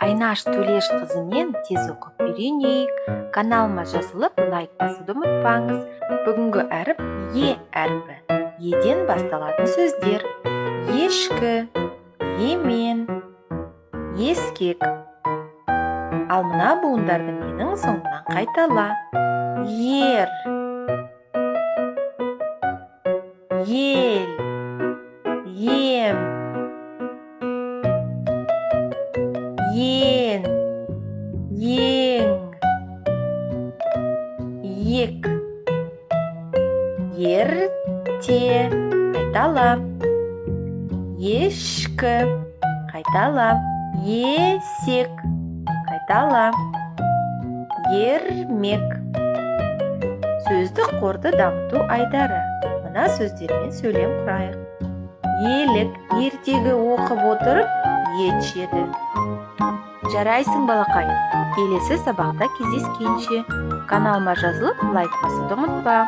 Айнаш Төлешқызымен тез оқып үйренейік. Каналыма жазылып, лайк басуды ұмытпаңыз. Бүгінгі әріп Е әрпі. Еден басталатын сөздер: ешкі, емен, ескек. Ал мына буындарды менің соңымнан қайтала. Ер, ел, ем, ен, ең, ек, ерте. Қайтала. Ешкі. Қайтала. Есек. Қайтала. Ермек. Сөздік қорды дамыту айдары. Мына сөздермен сөйлем құрайық. Елік ертегі оқып отырып ет жеді. Жарайсың, балақай. Келесі сабақта кездескенше. Каналыма жазылып, лайк басуды ұмытпа.